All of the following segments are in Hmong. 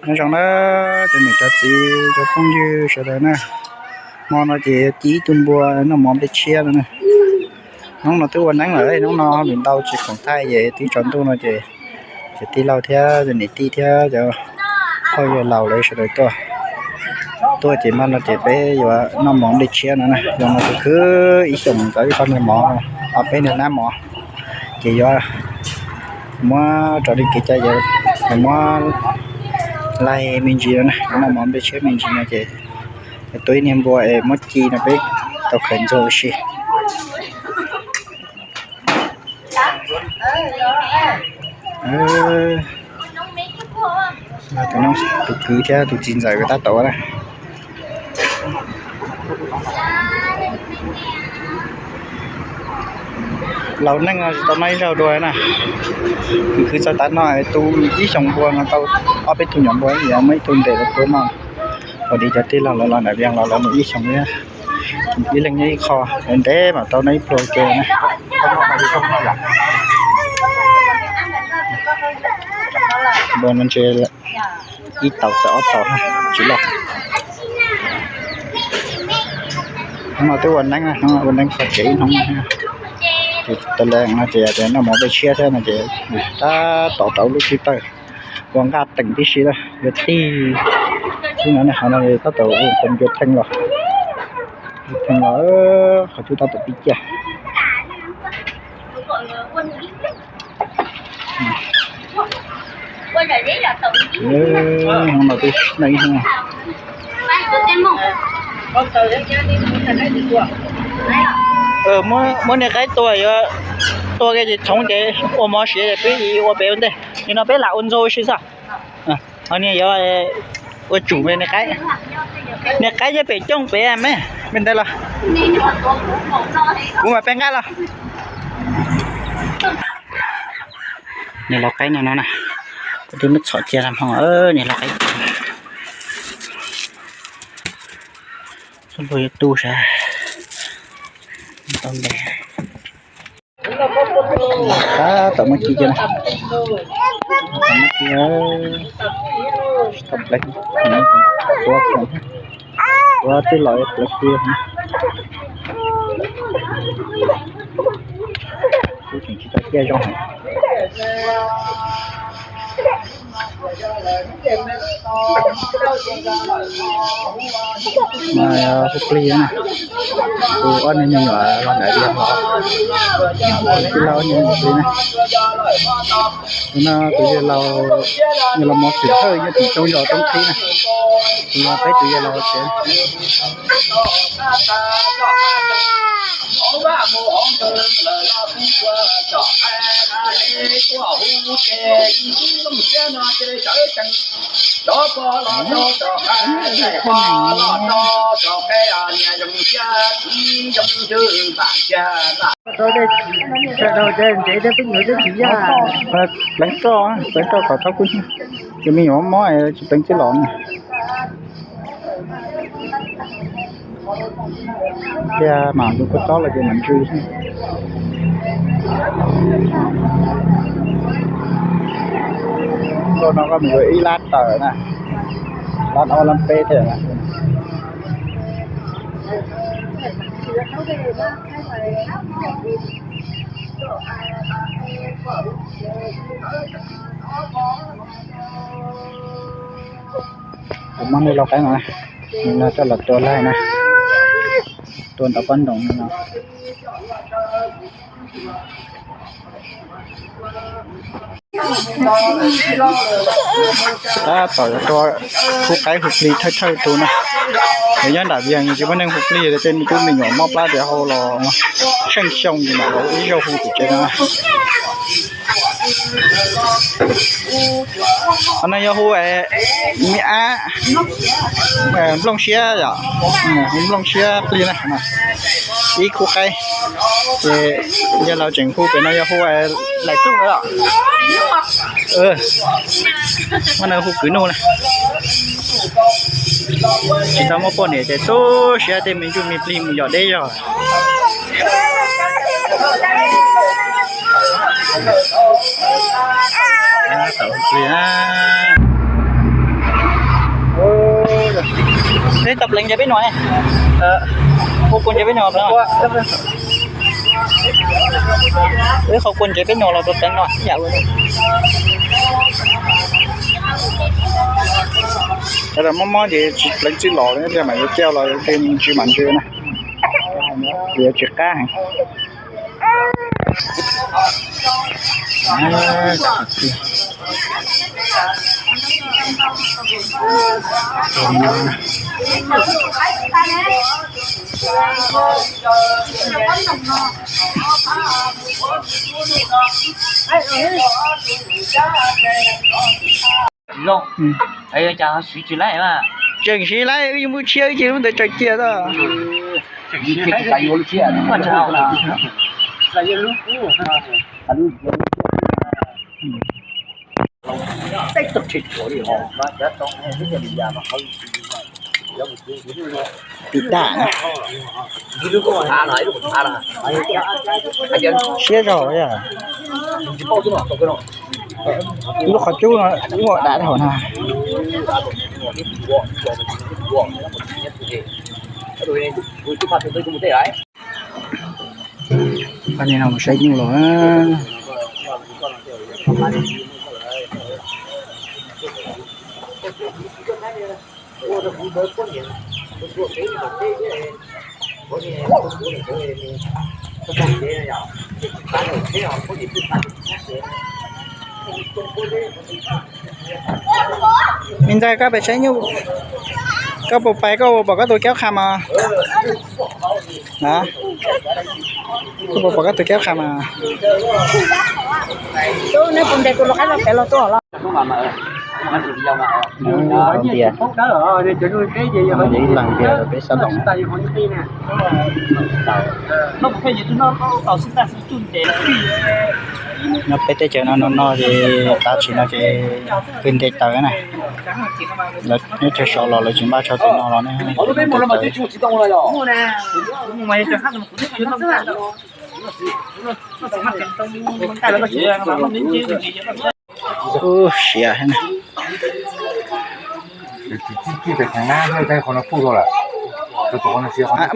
Nyob zoo na, cov niam cov txiv cov phooj ywg sawv daws na, hmo no ces ci ib tug npua noj mov nplej tshiab no na. Hnub no twb ua neeb lawm, hnub no lwm ntau tsis khoom thaij ces twb tsaus ntuj no ces cov tij laug thiab cov niam tij thiab cov phooj ywg laus lawv sawv daws tuaj. Tuaj ces hmo no ces peb yuav noj mov nplej tshiab no na. Zoo no kuv khwv ib xyoos tau ib qho niag mov, ob peb niag hnab mov, ces yuav muab rau li kev cai, yuav muab laig me ntsis no na, noj mov nplej tshiab me ntsis no ces tua ib niag npua es muab ci no peb tau khaws ntxuag ua si. Tus kwv thiab tus txiv ntxawm tab tom na, laus neej no tsis tau noj ib zaug dua na. Kwv txawj tav no tu ib xyoos npua no tau ob peb tug nyuam npua, muaj ib tug ntes lawv tuaj noj. Ua li cov tij laug lawv los nram Vias los lawv mus ib xyoos thiab, ib leeg nyob ib qho, ntev ntev mas tau noj ib pluag ke na. Npua no ntshe ib tau tawm ob tau tsis loj. Hnub no twb ua neeb, ua neeb txog tsev ib hnub, ces tas li no ces noj mov nplej tshiab thiab no ces tab tom rau lub tshib tawj ua nqaj teem tib si lawm, yuav tig xwb no ne. Qhov no tab tom ua qhov ncua theej los, theej los qhov cub tab tom pib ciaj. Hnub no twb neej ib hnub. Muab niag qaib tua, yuav tua kiag ces txhoov ces ua mov siav ces peb ua pem ua ntej. Nim no peb lam ua ntxuag ua si xwb. Ho niag yuav ua tsum niag qaib, niag qaib nyob pem cooj pem me, me ntawd los kuv mam pe nqaij los. Niag lau qaib no no na, kuv twb muab txhom cia hmo, niag lau qaib txhua luag yuav tu sas tau ntes. Tab tom muab ci cia na, muab ci, tsis tau pleev, tua, tua twb los pleev kiag. Kuv tseem tsis tau ciaj zoo heev. No yog hu plig na, kuv ob niag me nyuam los nram Vias los, kuv tij laug ob niag me nyuam plig na. Tus no tus yawg laus, yawg laus Mos Xwm Hawj nyob tim Tsooj Zos Roob Qhib na. Tus no peb tus yawg laus tsev. Pleev roj, pleev roj kom thaub kub, ces me nyuam mob mob tsis pleev txij los na. Tiag mas tus kua txob los ces mam ntsw xwb. Nkauj no koj mus yuav ib lab tawm na, lab ob lab peb thiab na. Kuv muab niag lau qaib no, no coj los tua laig na, tua ntawm pob ntoos no. Tab tom yuav tua khub qaib hu plig thawj thawj tus na. Yog nyob nram Vias tsis muaj neeg hu plig, tej me tub me nyuam mob plab tias hau los tsheej xyoo ces mam li ib zaug hu pem tsev no. Qhov no yog hu me ab nplooj siab yom, hu nplooj siab plig na. Ib khub qaib, ces yog laus tseem hu pem no yog hu laim tsuj os. Muab no hu kwv nuj na. Tsis tau muaj poj niam ces tu siab tej me ntsuj me plig mus yos deb zog. Tau plig na. Tau pleev ntses peb nua ne. Qhov kua ntses peb nua, qhov kua ntses peb nua los tau pleev no ib yam. Cov mob mob ces tsis pleev txij los, mam yuav coj los tsis mam ntsws na. Yuav tsis qab heev. Zoo, cas siv tsis laib mas. Tseem siv laib, wb yuav muab tshiab wb ces lub ntawd tsaws cia tau. Tiv dam na. Siab zog yom. Lub qhov cub no ua dam dhau na. Pab no mus saib nyuj los. Me ntxawg, koj pais saib nyuj, koj puas pais, koj puas pom koj tus kiab qha mas? Koj puas pom koj tus kiab qha mas? Ib leeg tias rau peb sab loos. Nyob peb teb chaws no no no ces tav tsim no ces pw nte taws na. Lawv nyob chaw so los lawv tsis npaj tso tus no los ne. Ub, siav heev na.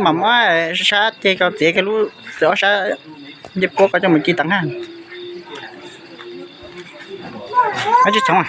Mam muab sab ceg ko txiav kiag lub, ob sab ncej puab ko coj mus ci tag na. Tsis txhoov.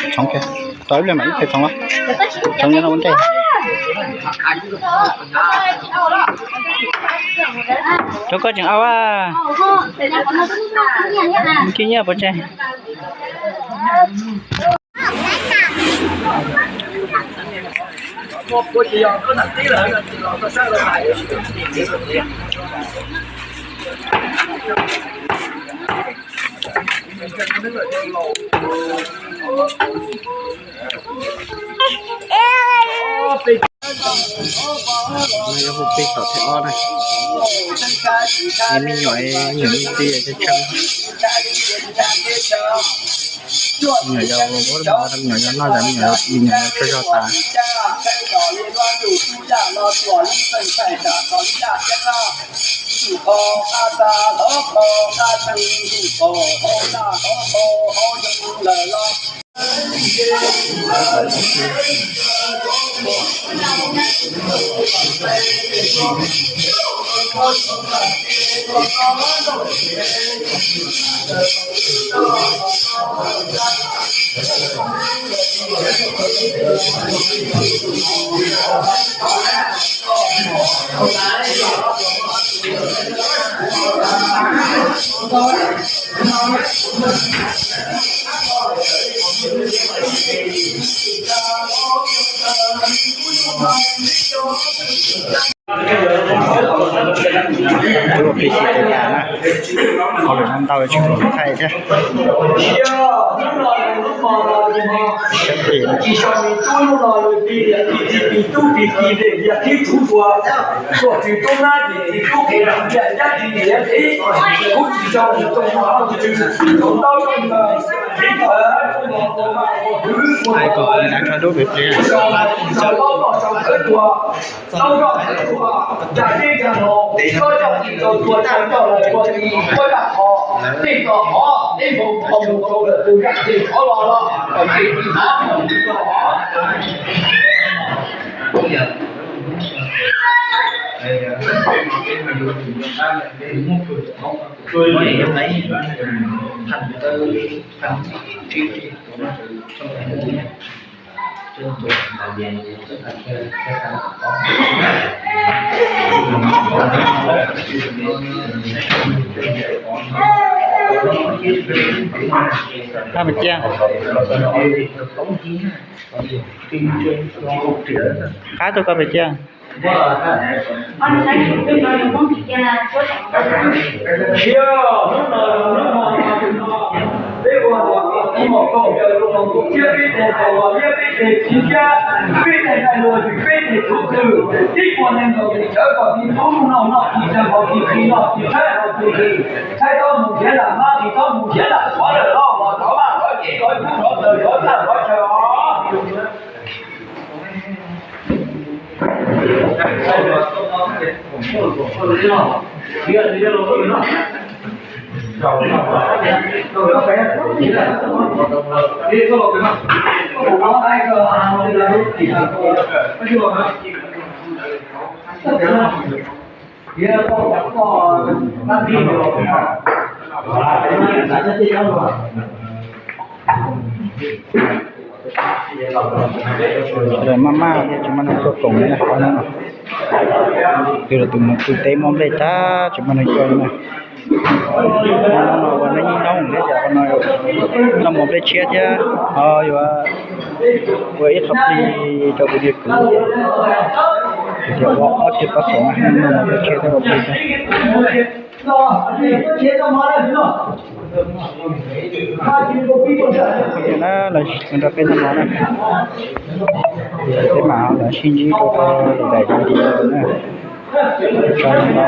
Txhoov kiag, tau ib pliag mam ib pliag txhoov, txhoov no ua ntej. Rau koj tseem au a. Kib nyiaj pov tseg. No yog hu peb tom thib ob na. Es me nyuam, me nyuam ti tsheej. Me nyuam yog ua muab me nyuam yog noj tas, me nyuam yog tsaug zog tas. Lub pis xis tes tas na, qhov lwm no ntau tsis pom thaij thiab. Hais kom dav tso dub pem pliag. Qab pem ciaj. Qab tuaj koj pem ciaj. Sia hnub no hnub no no tus no, peb ua tus maum kaum yawm tus maum ntuj thiab peb teg tau los liab peb teg txiv thiab peb teg dai luag tsis peb teg txhuv khw, tib puas neeg nkaus tes tsawv kom tib tub noj noj tsis tsawg haus tsis qis noj tsis tsawg haus tsis qis, tshaib txhob mus nrhiav lam hmab, qis txhob mus nrhiav lam tshuav lawm los los rov vaj rov ces rov kub rov taws rov txaj rov chaw os. Lawv maj maj thiab tsis muaj neeg tuaj koom li na, qhov no no. Twb los tus mus pw teb muaj nplej tag tsis muaj neeg tuaj li na. Qhov no no ua neej nyob thiab ces qhov no noj mov nplej tshiab thiab ho yuav ua ib qho plig rau kuv niag kwv, kuv tias ua ob txhiab pab xeem na, noj mov nplej tshiab thiab ua plig thiab. Ces na, lawv nrog peb noj mov na, peb mam lawv sib ntsib rau lwm daim video na. Tso no.